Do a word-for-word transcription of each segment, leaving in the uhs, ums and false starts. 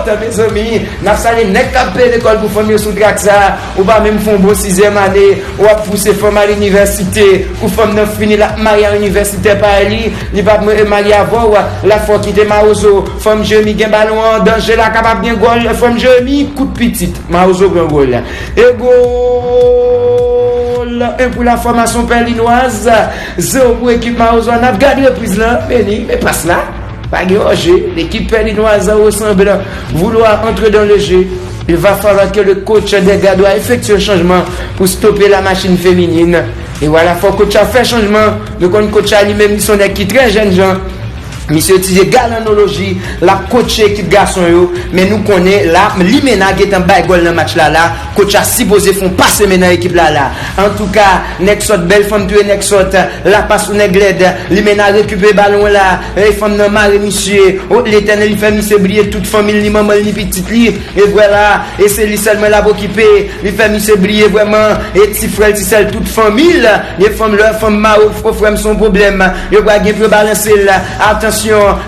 Tan, mezanmi, n ap salye nèg k ap peye lekòl pou fanm yo sou trak sa. Ou pa menm fè yon bon sizyèm ane, w ap pouse fanm al inivèsite. Kou fanm nan fini, l ap marye a inivèsitè pa li. Li p ap marye avè w. La fò kite Mawozo. Fanm Jeremi gen balon an. Danje la kapab gen gòl. Fanm Jeremi, kout pitit. Mawozo pran gòl la. E gòl! En pou la fòmasyon Pèlinwaz. Zewo pou ekip Mawozo a. N ap gade repriz lan. Meni, men pas la. Pa gen anje. Lekip Pèlinwaz an ressemble vouloir entrer dans le jeu. Il va falloir que le coach des Gardois effectue un changement pour stopper la machine féminine. E vwala, fò coach a fè chanjman. Nou konn coach a li menm, li se yon nèg ki trè jènjan. Misye itilize galanoloji, l ap kotche ekip gason yo, men nou konnen la, Limena gentan bay gòl nan match la la, coach a sipoze fè yon pase men nan ekip la la. Antouka, nèg sòt, bèl fanm touye nèg sòt, la pas sou nèg lèd, Limena rekipere balon la, e fanm nan mare misye, o Letènèl, li fè misye bliye tout fanmi l, ni manman l, ni pitit li, e vwala, e se li sèlman l ap okipe, li fè misye bliye vrèman, e ti frè l, ti sè l, tout fanmi l, gen fanm lè, fanm mare, o frè m, se yon pwoblèm, yo pral gen pou yo balanse l, atansyon,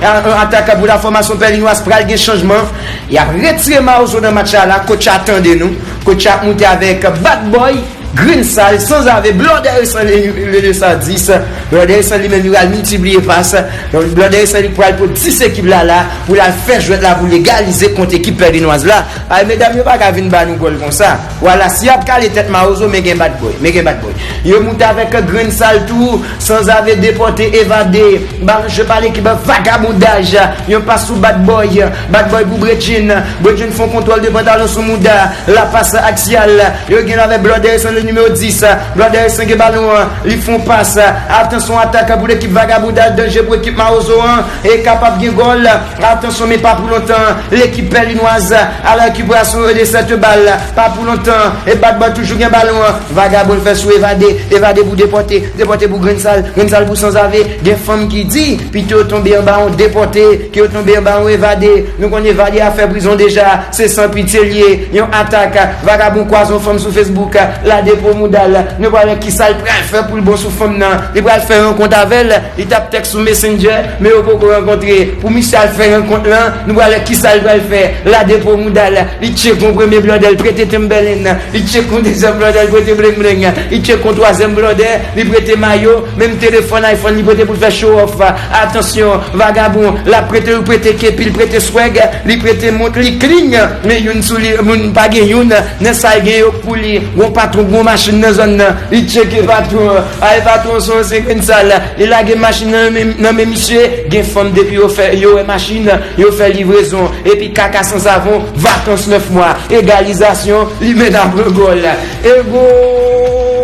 a- a- atak pou la fòmasyon Pèlinwaz pral gen chanjman, y ap retire Mawozo nan match la la, coach a tande nou, coach a ap moute avèk Bad Boy, Green Sal, Sanzave, Blòdè Resan, le, le, le sa dis, Blòdè Resan li menm li pral miltipliye pas, Blòdè Resan li pral pot dis ekip la la, pou l al fè jwèt la pou l egalize kont ekip Pèlinwaz la. Ay, medam yo pa ka vin ba nou gòl konsa. Vwala, si y ap kale tèt Mawozo, men gen Bad Boy, men gen Bad Boy. Yo moute avèk Grenn Sal tou, Sanzave depòte, evade. Balon jwe pa lekip, vagabondaj. Yon pas sou Bad Boy. Bad Boy pou Bredjin. Bredjin fè yon kontwòl de pantalon sou mouda. La pas aksyal. Yo gen avèk Blòdè Resan, le nimewo dis. Blòdè Resan gen balon an. Li fè yon pas. Atansyon, atak pou lekip vagabondaj. Danje pou ekip Mawozo an. E kapab gen gòl. Atansyon, men pa pou lontan. Lekip Pèlinwaz a la rekiperasyon de sèt bal. Pa pou lontan. E Bad Boy toujou gen balon an. Vagabon fè sou evade. Evade pou depòte. Depòte pou Grenn Sal. Grenn Sal pou Sanzave. Gen fanm ki di, pito yo tonbe anba yon depòte, ke yo tonbe anba yon evade. Nou konn evade a fè prizon deja. Se san pitye l ye. Yon atak. Vagabon kwaze yon fanm sou Facebook. Lage po mouda l. Nou pral wè kisa l pral fè pou l bon sou fanm nan. Li pral fè rankont avè l. Li t ap tèks sou Messenger, men yo poko rankontre. Pou misye al fè rankont lan, nou pral wè kisa l pral fè. Lage po mouda l, li tcheke yon premye blòdè, l prete Timberland, li tcheke yon dezyèm blòdè, l prete bling bling, li tcheke yon twazyèm blòdè, li prete mayo, menm telefòn iPhone li prete pou l fè show off. Atansyon, vagabon, l ap prete, l prete kepi, l prete swag, li prete mont, li clean, men youn sou li, moun pa gen youn, nan sa l gen yo pou li. Gon patwon, gon machin nan zòn nan, li tcheke patwon an. Ay, patwon se yon ansyen Grenn Sal. Li lage machin nan men, nan men misye, gen fanm depi yo fè, yo wè machin, yo fè livrezon. Epi kaka san savon, vakans nèf mwa. Egalizasyon, Limena pran gòl. E gòl,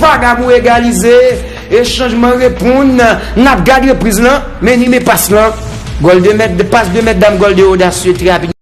vagabon egalize. E chanjman reponn, n ap gade repriz lan, men ni men pas lan. Gòl de mèt, pas de mèt dam, gòl de odasye, trè rapid.